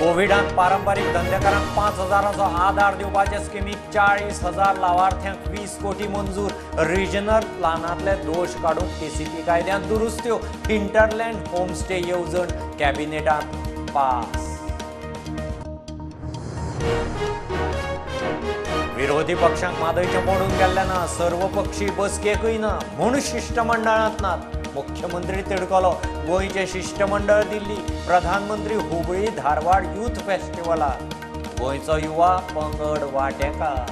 कोविडांत पारंपारीक धंदेकारांक 5,000चो आधार दिवपाचे स्किमीक 40,000 लावार्थ्यांक 20 कोटी मंजूर. रिजनल प्लानांतले दोश काडूंक टीसीपी कायद्यांत दुरुस्त्यो. हिंटरलँड होमस्टे येवजण कॅबिनेटांत पास. विरोधी पक्षांक म्हादयचें मोडून गेल्लें ना, सर्वपक्षी बसकेकूय ना म्हूण शिश्टमंडळांत नात. मुख्यमंत्री तिडकलो. गोंयचें शिश्टमंडळ दिल्ली, प्रधानमंत्री हुबळी धारवाड यूथ फेस्टिवलाक. गोंयचो युवा पंगड वांटेकार.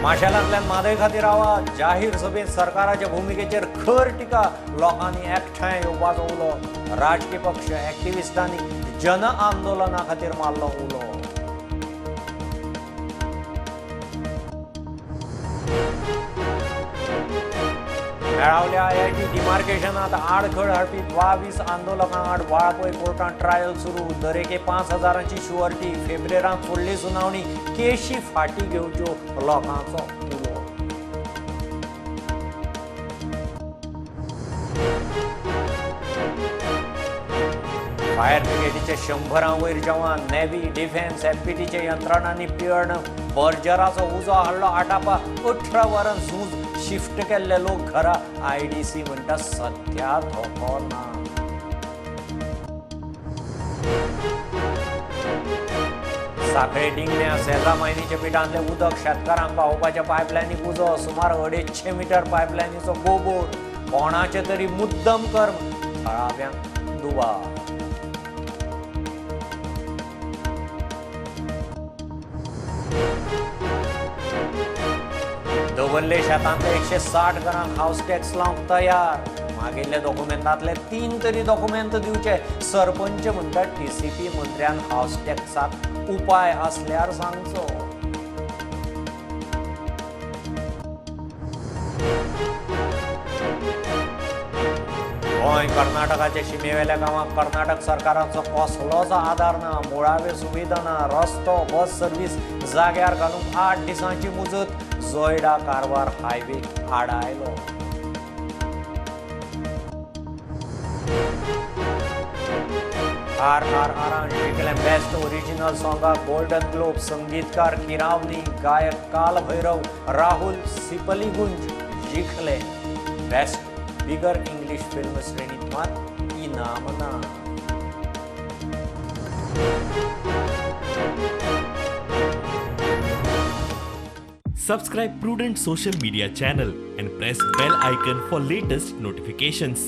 माशेलांतल्यान म्हादय खातीर आवाज. जाहीर सभेंत सरकाराच्या भुमिकेचेर खर टिका. लोकांनी एकठांय येवपाचो उलो. राजकी पक्ष एक्टिविस्टांनी जन आंदोलना खातीर मारलो उलो. मेळावल्या आयआयटी डिमार्केशनात आडखळ हाडपी 22 आंदोलकां आड वाळपय कोर्टांत ट्रायल सुरू. दरेके 5,000ची शुअरिटी. फेब्रेरांत फुडली सुनावणी. केशी फाटी घेवच्यो लोकांचो उलो. फायर ब्रिगेडीचे 100 वयर जवान. नेव्ही, डिफेन्स, एमपीटीचे यंत्रणांनी पियर्ण बर्जराचो उजो हाडलो आटापा. 18 वरां झूज. शिफ्ट केल्ले लोक घरा. आयडीसी म्हणटा सद्या धोको ना. साखळे डिंगण्या सेजा मायनीच्या पिठांतलें उदक शेतकारांक पावोवपाच्या पायपलायनीक उजो. सुमार 250 मिटर पायपलायनीचो गोबोर. कोणाचें तरी मुद्दम कर्म. थळाव्यांक दुबाव. दवर्ले शेतांतले 160 घरांक हावस टॅक्स लावंक तयार. मागिल्ल्या डॉक्युमेंटांतले 3 तरी डॉक्युमेंट दिवचे. सरपंच म्हणटात टीसीपी मंत्र्यान हावस टॅक्साक उपाय आसल्यार सांगचो. गोंय कर्नाटकाचे शिमेवेल्या गांवांक कर्नाटक सरकाराचो कसलोच आदार ना. मुळाव्यो सुविधा ना. रस्तो, बस सर्वीस जाग्यार घालूंक 8 दिसांची मुजत. जोयडा कारवार हायवे आडायलो. RRRान जिखलें बेस्ट ओरिजिनल सॉंगाक गोल्डन ग्लोब. संगीतकार किरावनी, गायक कालभैरव, राहुल सिपलीगुंज जिखले. बेस्ट बिगर इंग्लिश फिल्म श्रेणीत मात इनाम ना. Subscribe Prudent Social Media channel and press bell icon for latest notifications.